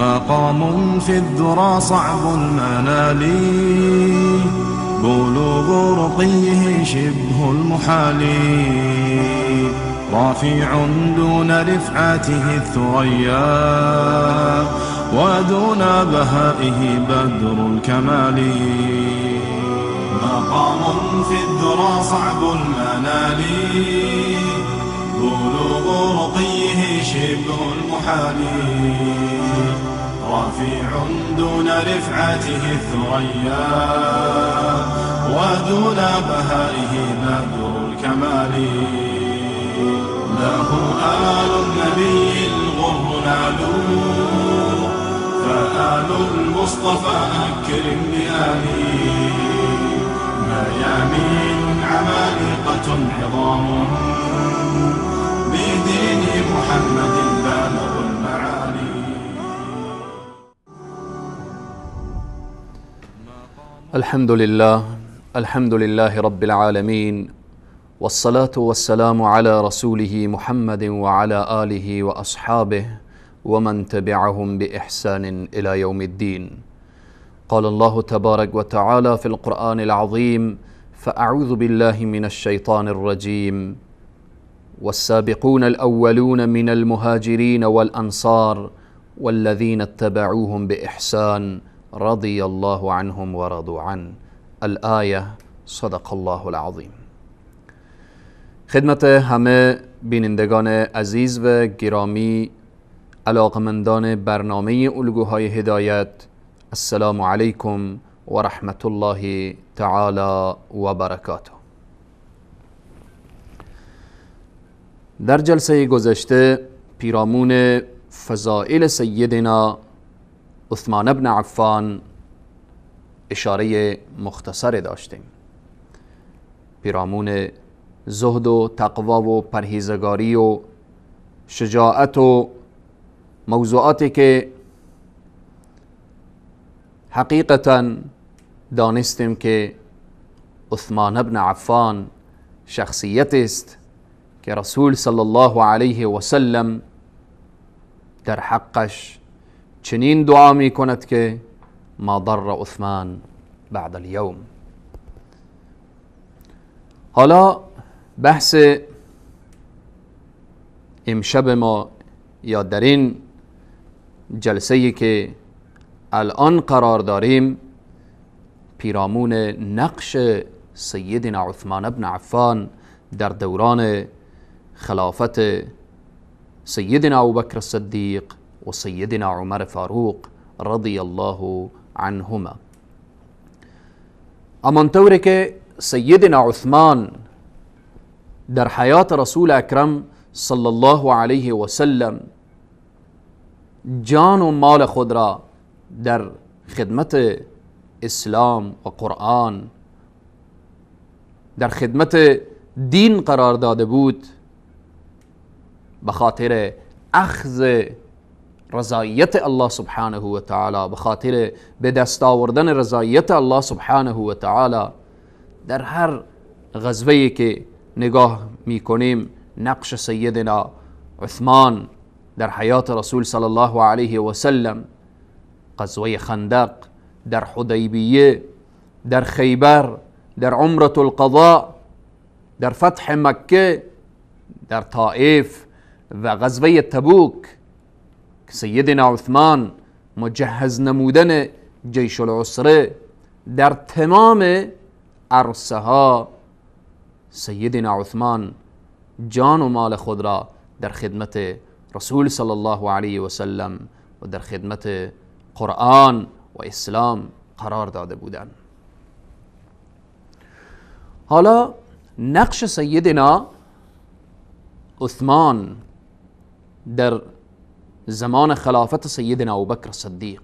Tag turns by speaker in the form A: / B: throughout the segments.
A: مقام في الذرى صعب المنال، بلوغ رقيه شبه المحال، رافع دون رفعته الثريا، ودون بهائه بدر الكمال. مقام في الذرى صعب المنال، بلوغ رقيه شبه المحال، رفيع دون رفعته الثريا، ودون بهائه بدر الكمال. له آل النبي الغر نالوا، فآل المصطفى أكرم بآله. ميامين عمالقة عظام، بدين محمد بالغ المعالي.
B: الحمد لله، الحمد لله رب العالمين، والصلاة والسلام على رسوله محمد وعلى آله وأصحابه ومن تبعهم بإحسان إلى يوم الدين. قال الله تبارك وتعالى في القرآن العظيم: فأعوذ بالله من الشيطان الرجيم، والسابقون الأولون من المهاجرين والأنصار والذين اتبعوهم بإحسان رضي الله عنهم ورضوا عنه. الآیه. صدق الله العظیم. خدمت همه بینندگان عزیز و گرامی، علاقمندان برنامه الگوهای هدایت، السلام علیکم و رحمت الله تعالی و برکاته. در جلسه گذشته پیرامون فضائل سیدنا عثمان بن عفان اشاره مختصر داشتیم. پیرامون زهد و تقوا و پرهیزگاری و شجاعت و موضوعاتی که حقیقتا دانستیم که عثمان بن عفان شخصیت است که رسول صلی الله علیه و سلم در حقش چنین دعا می کند که ما ضر عثمان بعد اليوم. حالا بحث امشب ما یا در این جلسه که الان قرار داریم پیرامون نقش سیدنا عثمان بن عفان در دوران خلافت سیدنا ابوبکر الصدیق و سیدنا عمر فاروق رضی الله عنهما. همانطوری که سیدنا عثمان در حیات رسول اکرم صلی الله علیه و سلم جان و مال خود را در خدمت اسلام و قرآن، در خدمت دین قرار داده بود، به خاطر اخذ رضایت الله سبحانه و تعالی، به خاطر به دست آوردن رضایت الله سبحانه و تعالی، در هر غزوه‌ای که نگاه میکنیم نقش سیدنا عثمان در حیات رسول صلی الله علیه و سلم، غزوه خندق، در حدیبیه، در خیبر، در عمرة القضاء، در فتح مکه، در طائف و غزوه تبوک، سیدنا عثمان مجهز نمودن جیش العسره، در تمام عرصه ها سیدنا عثمان جان و مال خود را در خدمت رسول صلی الله علیه و سلم و در خدمت قرآن و اسلام قرار داده بودند. حالا نقش سیدنا عثمان در زمان خلافت سیدنا ابوبکر صدیق،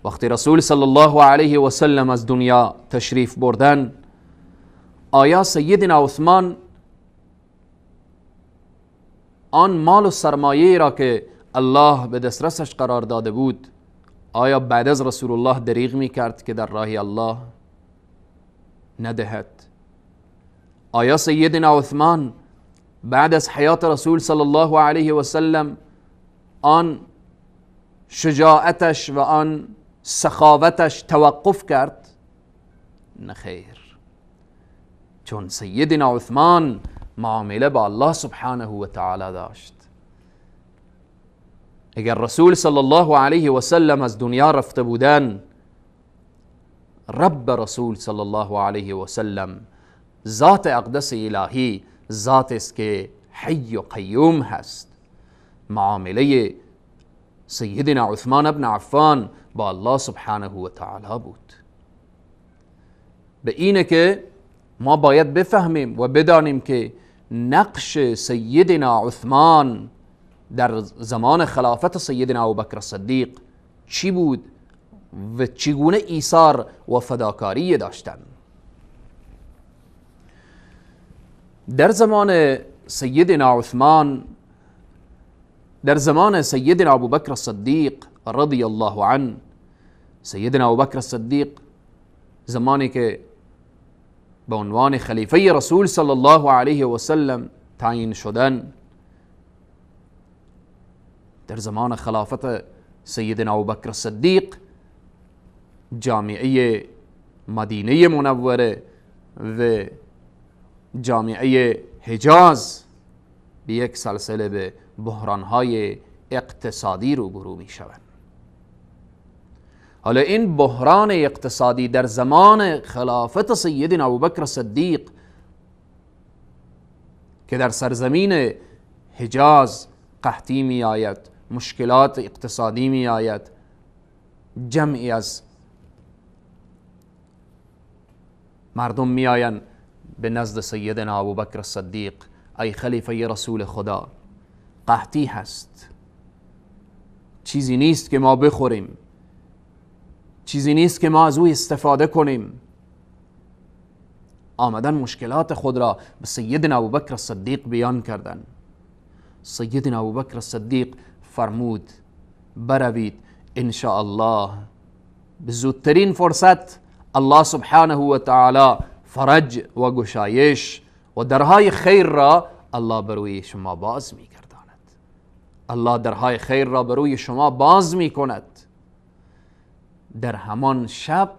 B: وقتی رسول صلی الله علیه و سلم از دنیا تشریف بردن، آیا سیدنا عثمان آن مال و سرمایه را که الله به دسترسش قرار داده بود، آیا بعد از رسول الله دریغ می کرد که در راه الله ندهد؟ آیا سیدنا عثمان بعد از حیات رسول صلی الله علیه و سلم آن شجاعتش و آن سخاوتش توقف کرد؟ نه خیر، چون سیدنا عثمان معامله با الله سبحانه و تعالی داشت. اگر رسول صلی الله علیه و سلم از دنیا رفته بودن، رب رسول صلی الله علیه و سلم، ذات اقدس الهی، ذات است که حی و قیوم هست. معامله سیدنا عثمان ابن عفان با الله سبحانه و تعالی بود. به اینه که ما باید بفهمیم و بدانیم که نقش سیدنا عثمان در زمان خلافت سیدنا ابوبکر صدیق چی بود و چگونه ایثار و فداکاری داشتن. در زمان سیدنا عثمان، در زمان سیدنا ابوبکر صدیق رضی الله عنه، سیدنا ابوبکر صدیق زمانی که به عنوان خلیفه رسول صلی الله علیه و سلم تعیین شدن، در زمان خلافت سیدنا ابوبکر صدیق جامعه مدینه منوره و جامعه حجاز به یک سلسله به بحرانهای اقتصادی روبرو می شوند. حالا این بحران اقتصادی در زمان خلافت سیدنا ابوبکر صدیق که در سرزمین حجاز قحطی می آید، مشکلات اقتصادی می آید، جمعی از مردم می آیند به نزد سیدنا ابوبکر صدیق، ای خلیفه رسول خدا، قحطی هست، چیزی نیست که ما بخوریم، چیزی نیست که ما از او استفاده کنیم. آمدن مشکلات خود را به سیدنا ابوبکر صدیق بیان کردند. سیدنا ابوبکر صدیق فرمود بروید، ان شاء الله به زودترین فرصت الله سبحانه و تعالی فرج و گشایش و درهای خیر را الله بروی شما باز می‌گرداند. الله درهای خیر را بروی شما باز می‌کند. در همان شب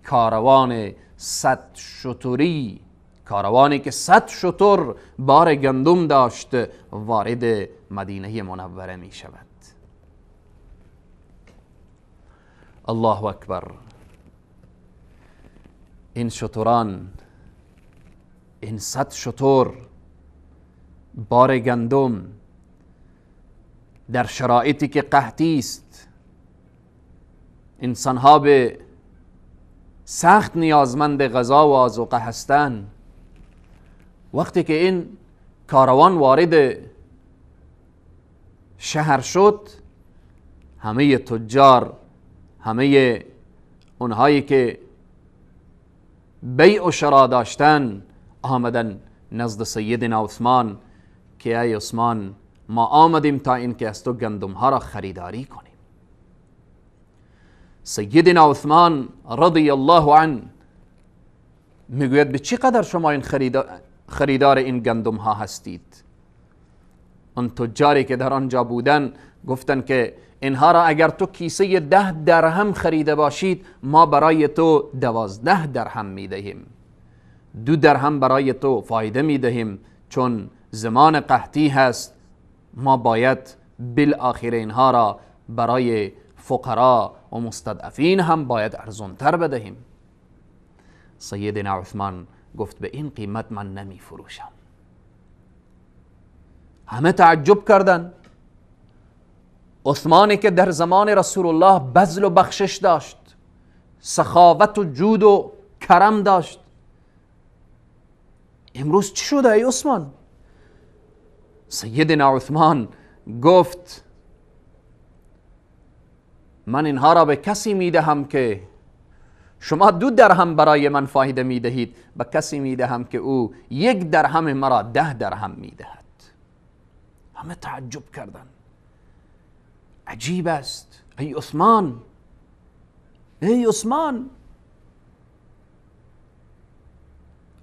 B: کاروان 100 شتری، کاروانی که 100 شتر بار گندم داشت، وارد مدینه منوره می شود. الله اکبر. این شتران، این 100 شتر بار گندم در شرایطی که قحطی است، انسانها به سخت نیازمند غذا و آذوقه هستند. وقتی که این کاروان وارد شهر شد، همه تجار، همه اونهایی که بیع و شرا داشتن، آمدن نزد سیدنا عثمان که ای عثمان، ما آمدیم تا اینکه از تو گندم ها را خریداری کنیم. سیدنا عثمان رضی الله عنه میگوید به چی قدر شما این خریدار این گندم ها هستید؟ آن تجاری که در آنجا بودن گفتن که اینها را اگر تو کیسه 10 درهم خریده باشید، ما برای تو 12 درهم میدهیم، 2 درهم برای تو فایده میدهیم، چون زمان قحطی هست، ما باید بالآخره اینها را برای فقرا و مستضعفین هم باید ارزانتر بدهیم. سیدنا عثمان گفت به این قیمت من نمی فروشم. همه تعجب کردند. عثمانی که در زمان رسول الله بذل و بخشش داشت، سخاوت و جود و کرم داشت، امروز چی شده ای عثمان؟ سیدنا عثمان گفت من اینها را به کسی میدهم که شما 2 درهم برای من فایده میدهید، به کسی میدهم که او 1 درهم مرا 10 درهم میدهد. همه تعجب کردند. عجیب است ای عثمان، ای عثمان،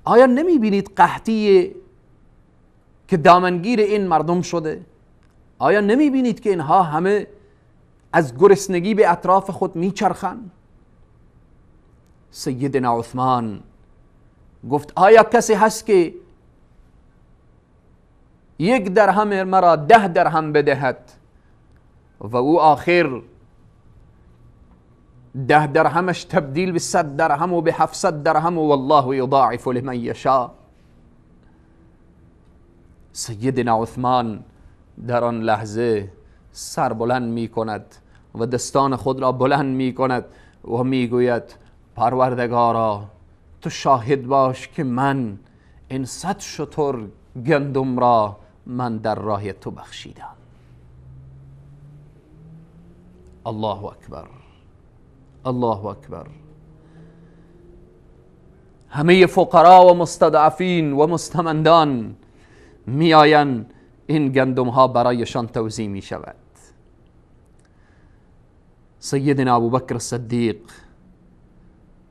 B: آیا نمی بینید قحطی که دامنگیر این مردم شده؟ آیا نمی بینید که اینها همه از گرسنگی به اطراف خود میچرخند؟ سیدنا عثمان گفت آیا کسی هست که 1 درهم مرا 10 درهم بدهد؟ و او آخر 10 درهمش تبدیل به 100 درهم و به 700 درهم و والله یضاعف لمن یشاء. سیدنا عثمان در آن لحظه سر بلند می کند و دستان خود را بلند می کند و می گوید پروردگارا تو شاهد باش که من این 100 شتر گندم را من در راه تو بخشیدم. الله اکبر، الله اکبر. همه فقرا و مستضعفین و مستمندان میآیند، این گندم ها برایشان توزیع می شود. سیدنا ابوبکر صدیق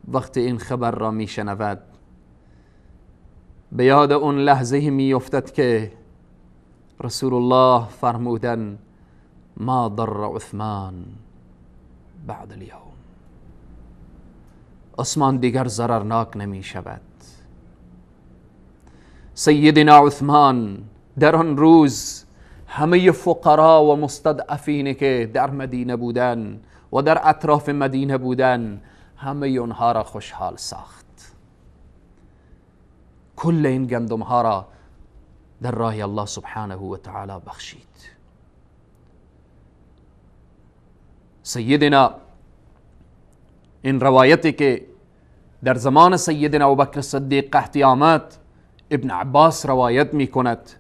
B: وقتی این خبر را می شنود به یاد اون لحظه می افتد که رسول الله فرمودن ما ضر عثمان بعد اليوم، عثمان دیگر ضررناک نمی شود. سیدنا عثمان در آن روز همه فقرا و مستضعفین که در مدینه بودن و در اطراف مدینه بودن همه اونها را خوشحال ساخت. کل این گندم ها را در راه الله سبحانه و تعالی بخشید. سیدنا این روایتی که در زمان سیدنا ابوبکر صدیق قحطی آمد، ابن عباس روایت می کند.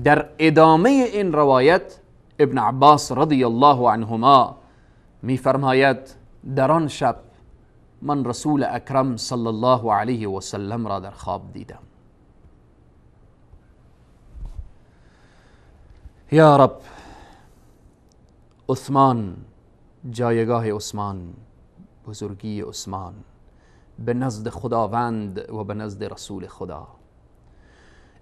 B: در ادامه این روایت ابن عباس رضی الله عنهما می فرماید در آن شب من رسول اکرم صلی الله علیه و سلم را در خواب دیدم. یا رب، عثمان، جایگاه عثمان، بزرگی عثمان به نزد خداوند و به نزد رسول خدا.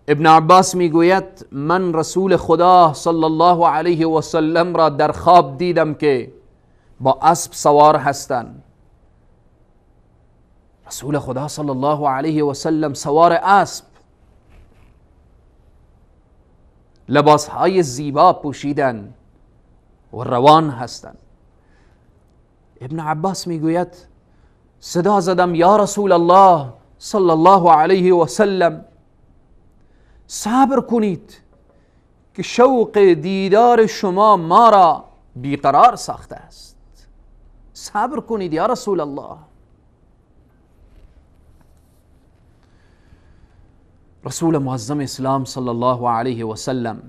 B: ابن عباس میگوید من رسول خدا صلی الله علیه و سلم را در خواب دیدم که با اسب سوار هستند. رسول خدا صلی الله علیه و سلم سوار اسب، لباسهای زیبا پوشیدن و روان هستند. ابن عباس میگوید صدا زدم یا رسول الله صلی الله علیه و سلم، صبر کنید که شوق دیدار شما ما را بیقرار ساخته است. صبر کنید یا رسول الله. رسول معظم اسلام صلی الله علیه و سلم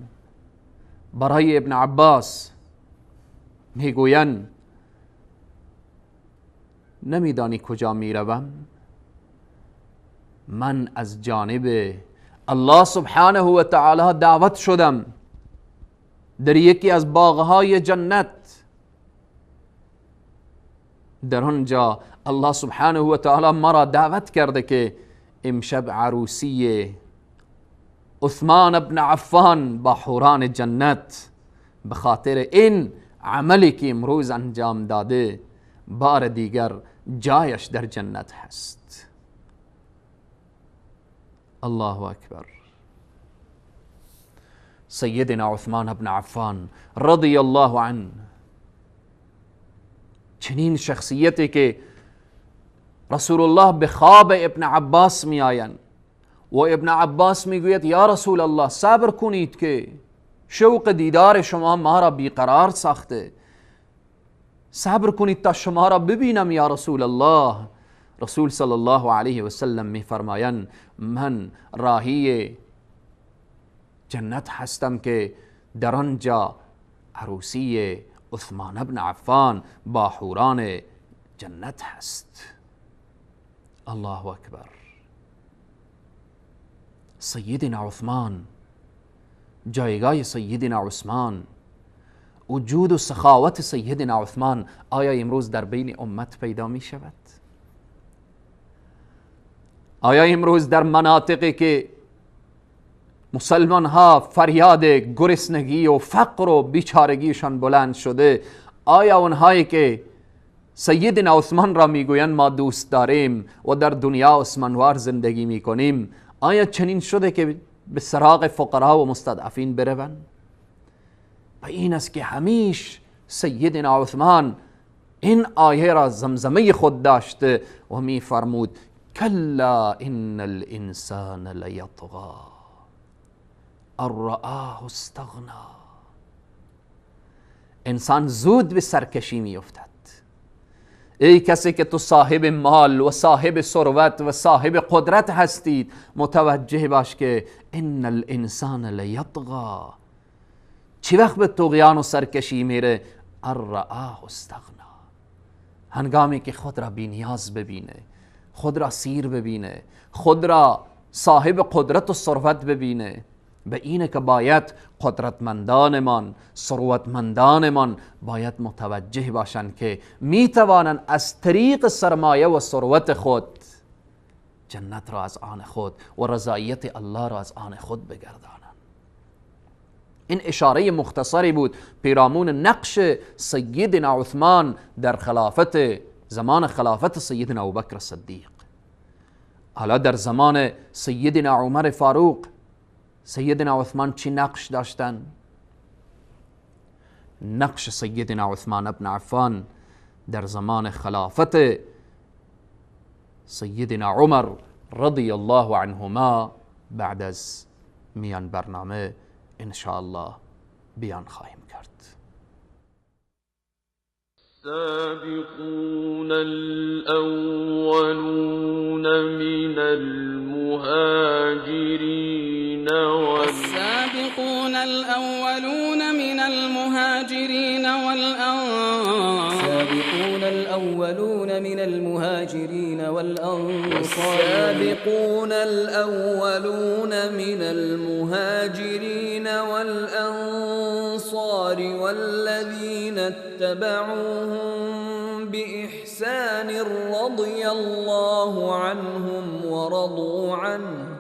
B: برای ابن عباس میگویند نمیدانی کجا میروم؟ من از جانب الله سبحانه و تعالی دعوت شدم در یکی از باغهای جنت. در آنجا الله سبحانه و تعالی مرا دعوت کرده که امشب عروسی عثمان بن عفان با حوران جنت به خاطر این عملی که امروز انجام داده بار دیگر جایش در جنت هست. الله اکبر. سیدنا عثمان بن عفان رضی الله عنه چنین شخصیتی که رسول الله به خواب ابن عباس می آیند و ابن عباس می گوید یا رسول الله صبر کنید که شوق دیدار شما ما را بیقرار ساخته، صبر کنید تا شما را ببینم یا رسول الله. رسول صلی الله علیه و سلم می فرمایند من راهی جنت هستم که در آنجا عروسی عثمان بن عفان با حوران جنت هست. الله اکبر. سیدنا عثمان، جایگاه سیدنا عثمان، وجود و سخاوت سیدنا عثمان آیا امروز در بین امت پیدا می شود؟ آیا امروز در مناطقی که مسلمان ها فریاد گرسنگی و فقر و بیچارگیشان بلند شده، آیا اونهایی که سیدنا عثمان را میگویند ما دوست داریم و در دنیا عثمانوار زندگی میکنیم، آیا چنین شده که به سراغ فقرا و مستضعفین بروند؟ و این است که همیش سیدنا عثمان این آیه را زمزمه خود داشته و میفرمود کلا ان الانسان لیطغی ان رآه استغنا. انسان زود به سرکشی میافتد. ای کسی که تو صاحب مال و صاحب ثروت و صاحب قدرت هستید، متوجه باش که ان الانسان لیطغی، چی وقت به طغیان و سرکشی میره؟ ان رآه استغنا، هنگامی که خود را بی نیاز ببینه، خود را سیر ببینه، خود را صاحب قدرت و ثروت ببینه. به اینه که باید قدرتمندانمان، ثروتمندانمان باید متوجه باشند که میتوانند از طریق سرمایه و ثروت خود جنت را از آن خود و رضایت الله را از آن خود بگردانند. این اشاره مختصری بود پیرامون نقش سیدنا عثمان در خلافت، زمان خلافت سیدنا ابوبکر صدیق. حالا در زمان سیدنا عمر فاروق سیدنا عثمان چی نقش داشتن؟ نقش سیدنا عثمان ابن عفان در زمان خلافت سیدنا عمر رضی الله عنهما بعد از میان برنامه ان شاء الله بیان خواهیم کرد.
C: السابقون الأولون من المهاجرين
D: والسابقون الأولون من المهاجرين والأنصار
E: السابقون الأولون من المهاجرين والأنصار
F: السابقون الأولون من المهاجرين والأنصار والذين اتبعوهم بإحسان رضي الله عنهم ورضوا عنه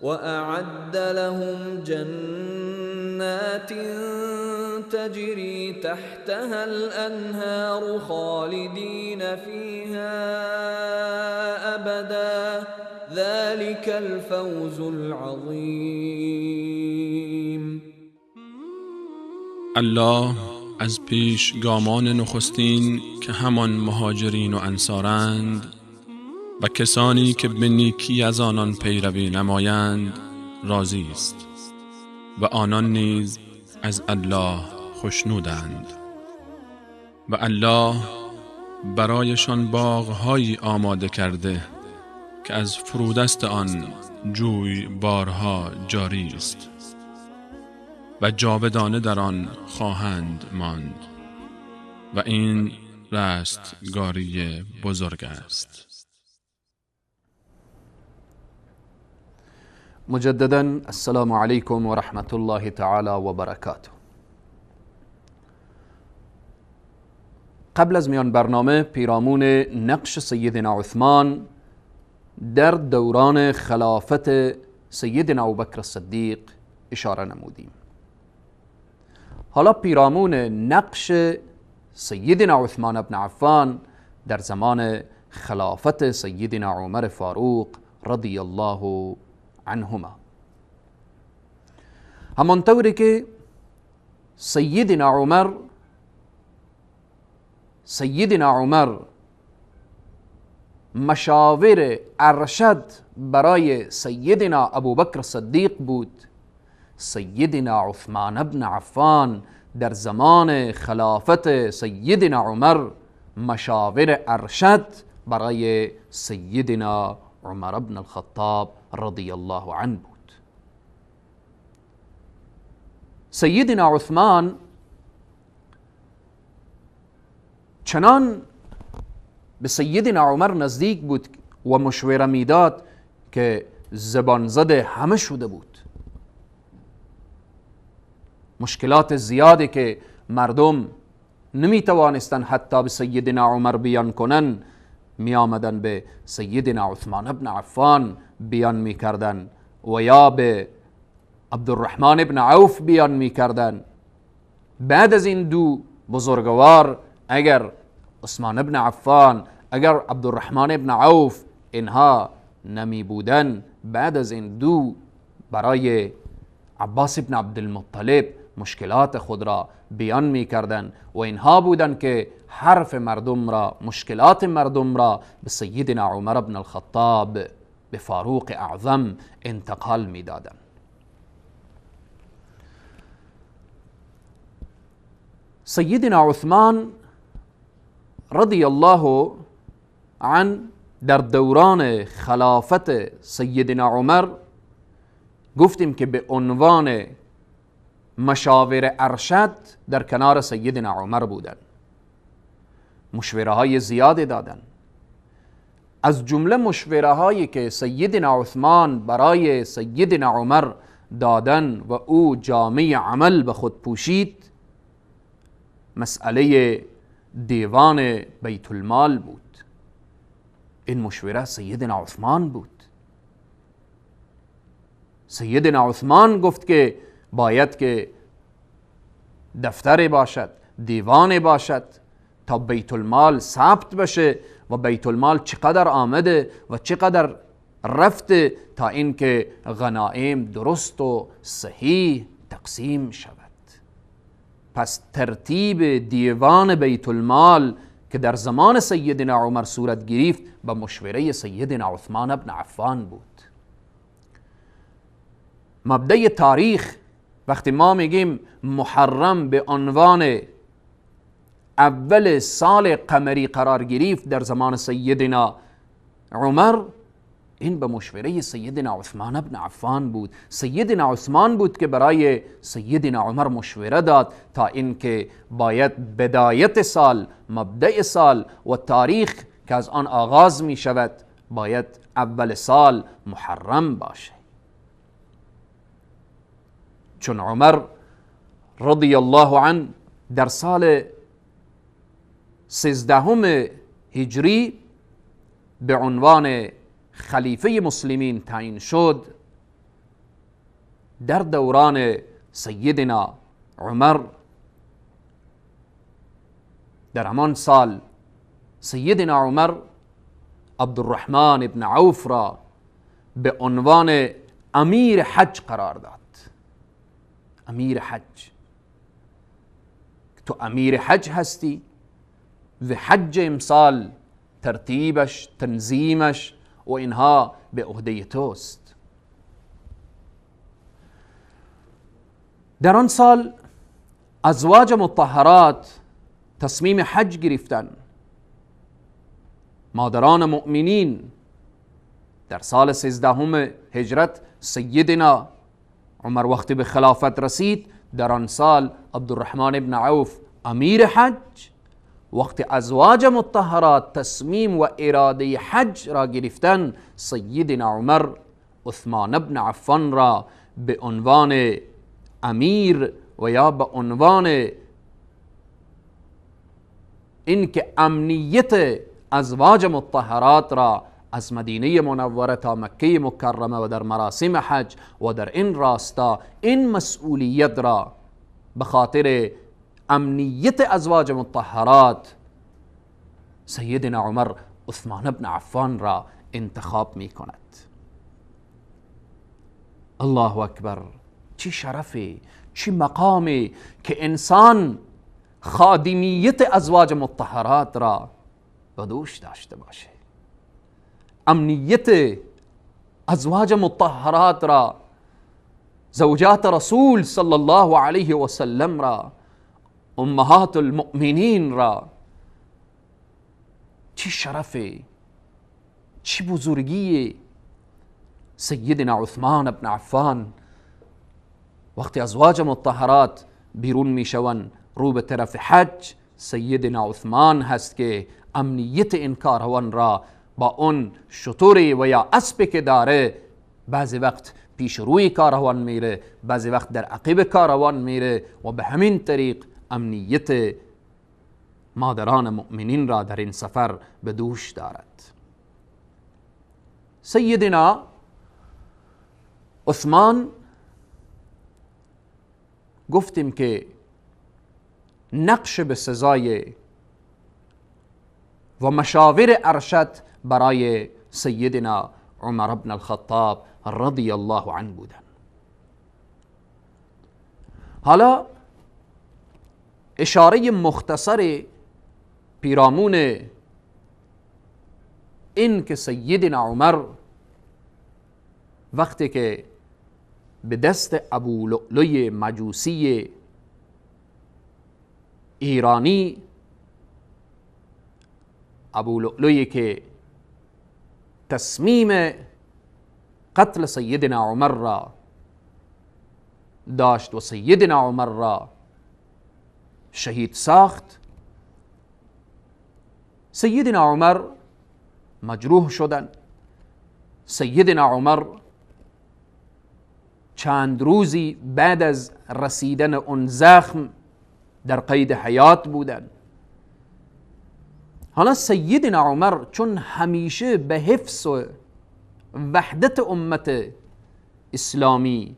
F: وأعد لهم جنات تجري تحتها الأنهار خالدين فيها أبدا ذلك الفوز العظيم.
G: الله از پیش گامان نخستین که همان مهاجرین و انصارند و کسانی که به نیکی از آنان پیروی نمایند راضی است و آنان نیز از الله خوشنودند و الله برایشان باغهایی آماده کرده که از فرودست آن جوی بارها جاری است و جاودانه در آن خواهند ماند و این رستگاری بزرگ است.
B: مجددا السلام علیکم و رحمت الله تعالی و برکاته. قبل از میان برنامه پیرامون نقش سیدنا عثمان در دوران خلافت سیدنا ابوبکر صدیق اشاره نمودیم. حالا پیرامون نقش سیدنا عثمان بن عفان در زمان خلافت سیدنا عمر فاروق رضی الله عنهما. همانطوری که سیدنا عمر مشاور ارشد برای سیدنا ابوبکر صدیق بود، سیدنا عثمان بن عفان در زمان خلافت سیدنا عمر مشاور ارشد برای سیدنا عمر بن الخطاب رضی الله عنه بود. سیدنا عثمان چنان به سیدنا عمر نزدیک بود و مشوره میداد که زبان زده همه شده بود. مشکلات زیادی که مردم نمی توانستن حتی به سیدنا عمر بیان کنن، می آمدن به سیدنا عثمان ابن عفان بیان می کردن و یا به عبدالرحمن ابن عوف بیان می کردن. بعد از این دو بزرگوار، اگر عثمان ابن عفان، اگر عبدالرحمن ابن عوف اینها نمی بودن، بعد از این دو برای عباس ابن عبدالمطلب مشکلات خود را بیان می کردن و اینها بودن که حرف مردم را، مشکلات مردم را به سیدنا عمر ابن الخطاب، به فاروق اعظم انتقال می دادن. سیدنا عثمان رضی الله عنه در دوران خلافت سیدنا عمر گفتیم که به عنوان مشاور ارشد در کنار سیدنا عمر بودند، مشوره های زیادی دادند. از جمله مشوره هایی که سیدنا عثمان برای سیدنا عمر دادن و او جامع عمل به خود پوشید، مسئله دیوان بیت المال بود. این مشوره سیدنا عثمان بود. سیدنا عثمان گفت که باید که دفتر باشد، دیوان باشد تا بیت المال ثبت بشه و بیت المال چقدر آمده و چقدر رفته تا اینکه غنایم درست و صحیح تقسیم شود. پس ترتیب دیوان بیت المال که در زمان سیدنا عمر صورت گرفت با مشوره سیدنا عثمان بن عفان بود. مبدأ تاریخ، وقتی ما میگیم محرم به عنوان اول سال قمری قرار گرفت در زمان سیدنا عمر، این به مشوره سیدنا عثمان بن عفان بود. سیدنا عثمان بود که برای سیدنا عمر مشوره داد تا اینکه باید بدایت سال، مبدأ سال و تاریخ که از آن آغاز می شود باید اول سال محرم باشه. چون عمر رضی الله عنه در سال 13 هجری به عنوان خلیفه مسلمین تعیین شد، در دوران سیدنا عمر در همان سال سیدنا عمر عبدالرحمن ابن عوف را به عنوان امیر حج قرار داد. امیر حج، تو امیر حج هستی و حج امسال ترتیبش، تنظیمش و اینها به عهده توست. در آن سال ازواج مطهرات تصمیم حج گرفتن. مادران مؤمنین در سال 13 هجرت سیدنا عمر وقتی به خلافت رسید، در آن سال عبدالرحمن ابن عوف امیر حج، وقتی ازواج مطهرات تصمیم و اراده حج را گرفتن، سیدنا عمر عثمان ابن عفان را به عنوان امیر و یا به عنوان اینکه امنیت ازواج مطهرات را از مدینه منوره تا مکه مکرمه و در مراسم حج و در این راستا این مسئولیت را به خاطر امنیت ازواج مطهرات سیدنا عمر عثمان بن عفان را انتخاب می کند. الله اکبر، چه شرفی، چه مقامی که انسان خادمیت ازواج مطهرات را به دوش داشته باشه، امنیت ازواج مطهرات را، زوجات رسول صلی الله علیه و سلم را، امهات المؤمنین را. چه شرفی، چه بزرگی سیدنا عثمان بن عفان. وقتی ازواج مطهرات بیرون میشون رو به طرف حج، سیدنا عثمان هست که امنیت این کاروان را با اون شتری و یا اسبی که داره، بعضی وقت پیش روی کاروان میره، بعضی وقت در عقب کاروان میره و به همین طریق امنیت مادران مؤمنین را در این سفر به دوش دارد. سیدنا عثمان گفتیم که نقش به سزای و مشاور ارشد برای سیدنا عمر بن الخطاب رضی الله عنه بودن. حالا اشاره مختصر پیرامون این که سیدنا عمر وقتی که به دست ابو لؤلؤ مجوسی ایرانی، ابو لؤلؤی که تصمیم قتل سیدنا عمر را داشت و سیدنا عمر را شهید ساخت، سیدنا عمر مجروح شدند. سیدنا عمر چند روزی بعد از رسیدن اون زخم در قید حیات بودند. حالا سیدنا عمر چون همیشه به حفظ و وحدت امت اسلامی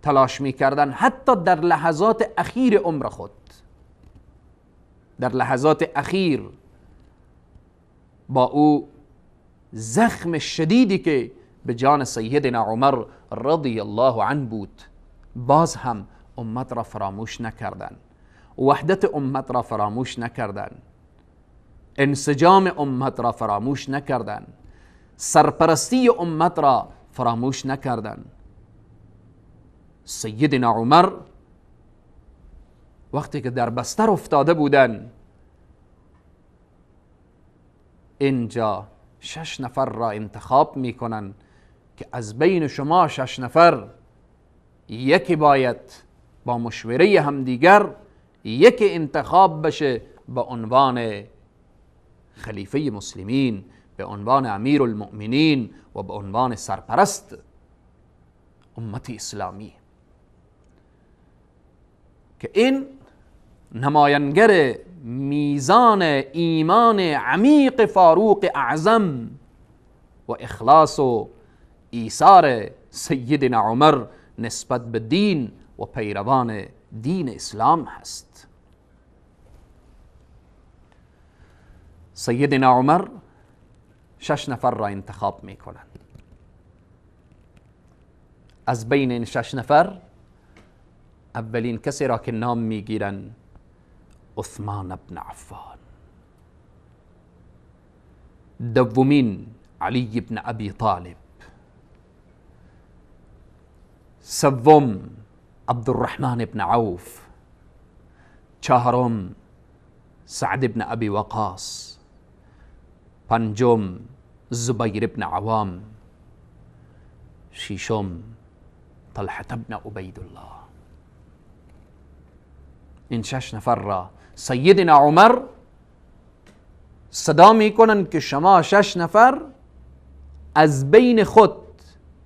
B: تلاش میکردن، حتی در لحظات اخیر عمر خود، در لحظات اخیر با او زخم شدیدی که به جان سیدنا عمر رضی الله عنه بود، باز هم امت را فراموش نکردن، وحدت امت را فراموش نکردن، انسجام امت را فراموش نکردن، سرپرستی امت را فراموش نکردن. سیدنا عمر وقتی که در بستر افتاده بودن، اینجا 6 نفر را انتخاب میکنن که از بین شما 6 نفر یکی باید با مشوره همدیگر یکی انتخاب بشه به عنوان خلیفه مسلمین، به عنوان امیر المؤمنین و به عنوان سرپرست امت اسلامی، که این نمایانگر میزان ایمان عمیق فاروق اعظم و اخلاص و ایثار سیدنا عمر نسبت به دین و پیروان دین اسلام هست. سیدنا عمر 6 نفر را انتخاب میکنند. از بین این 6 نفر اولین کسی را که نام میگیرن عثمان بن عفان، دومین علی بن ابی طالب، سوم عبدالرحمن بن عوف، چهارم سعد بن ابی وقاص، پنجم زبیر بن عوام، ششم طلحة بن عبیدالله. این 6 نفر را سیدنا عمر صدا میکنن که شما 6 نفر از بین خود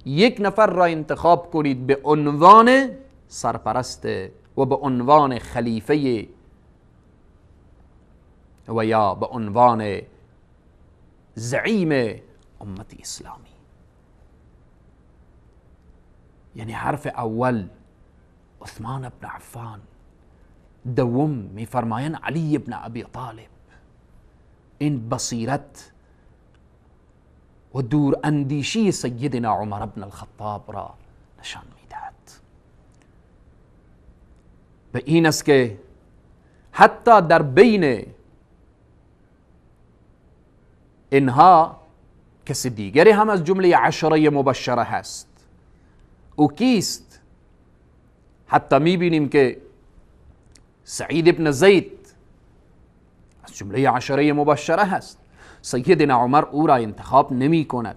B: یک نفر را انتخاب کنید به عنوان سرپرست و به عنوان خلیفه و یا به عنوان زعیم امت اسلامی. یعنی حرف اول عثمان بن عفان، دوم میفرمایند علی بن ابی طالب. این بصیرت و دور اندیشی سیدنا عمر بن الخطاب را نشان میدهد. به این است که حتی در بین اینها کسی دیگری هم از جمله عشره مبشره هست. او کیست؟ حتی میبینیم که سعید ابن زید از جمله عشره مبشره هست. سیدنا عمر او را انتخاب نمی کند.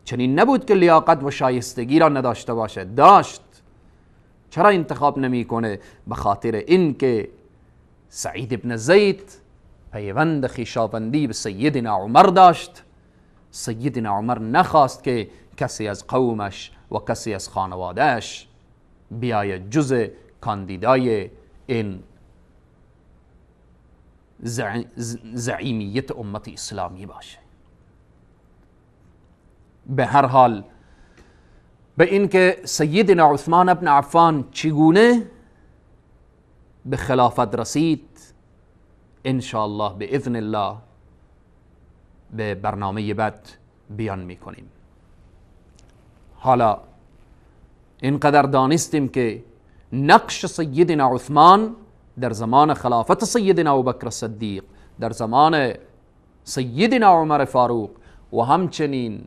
B: چنین نبود که لیاقت و شایستگی را نداشته باشد، داشت. چرا انتخاب نمیکنه؟ به خاطر اینکه سعید ابن زید پیوند خویشاوندی به سیدنا عمر داشت. سیدنا عمر نخواست که کسی از قومش و کسی از خانوادهش بیاید جز کاندیدای این زعیمیت امت اسلامی باشه. به هر حال به اینکه سیدنا عثمان ابن عفان چگونه به خلافت رسید، انشاءالله باذن الله به برنامه بعد بیان میکنیم. حالا اینقدر دانستیم که نقش سیدنا عثمان در زمان خلافت سیدنا ابوبکر صدیق، در زمان سیدنا عمر فاروق، و همچنین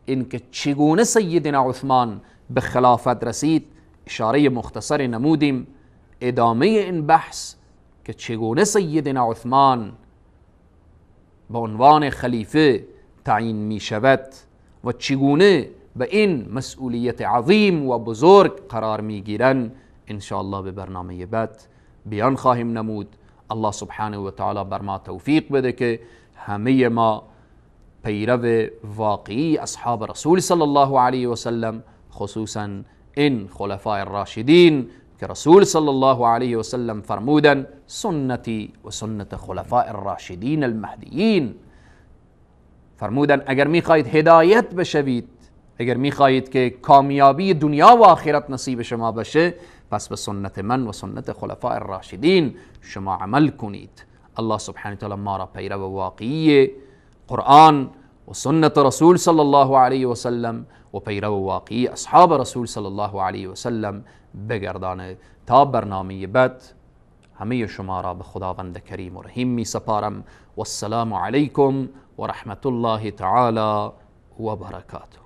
B: اینکه چگونه سیدنا عثمان به خلافت رسید اشاره مختصر نمودیم. ادامه این بحث که چگونه سیدنا عثمان به عنوان خلیفه تعیین می شود و چگونه به این مسئولیت عظیم و بزرگ قرار می گیرند، انشاءالله به برنامه بعد بیان خواهیم نمود. الله سبحانه و تعالی بر ما توفیق بده که همه ما پیرو واقعی اصحاب رسول صلی الله علیه و سلم، خصوصا این خلفای الراشدین که رسول صلی الله علیه و سلم فرمودن سنتی و سنت خلفاء الراشدین المهدیین. فرمودن اگر میخواهید هدایت بشوید، اگر میخواهید که کامیابی دنیا و آخرت نصیب شما بشه، پس به سنت من و سنت خلفاء الراشدین شما عمل کنید. الله سبحانه و تعالی ما را پیرو واقعی قرآن و سنت رسول صلی الله علیه و سلم و پیرو واقعی اصحاب رسول صلی الله علیه و سلم بگردانه. تا برنامه بعد همه شما را به خداوند کریم و رحیم می سپارم. و السلام علیکم و رحمت الله تعالی و برکاته.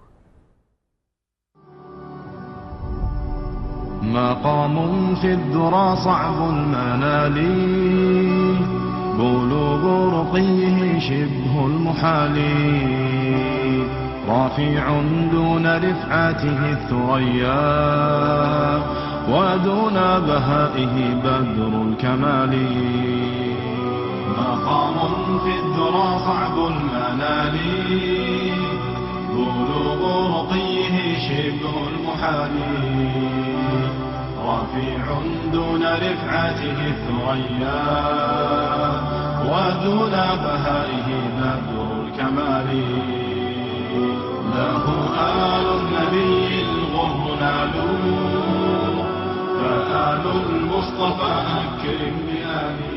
A: مقام في الذرى صعب المنال، بلوغ رقيه شبه المحال، رافع دون رفعته الثريا، ودون بهائه بدر الكمال. مقام في الذرى صعب المنال، بلوغ رقيه شبه المحال، رفيع دون رفعته الثريا، ودون بهائه بدر الكمال. له آل النبي الغر نالوا، فآل المصطفى أكرم بآله.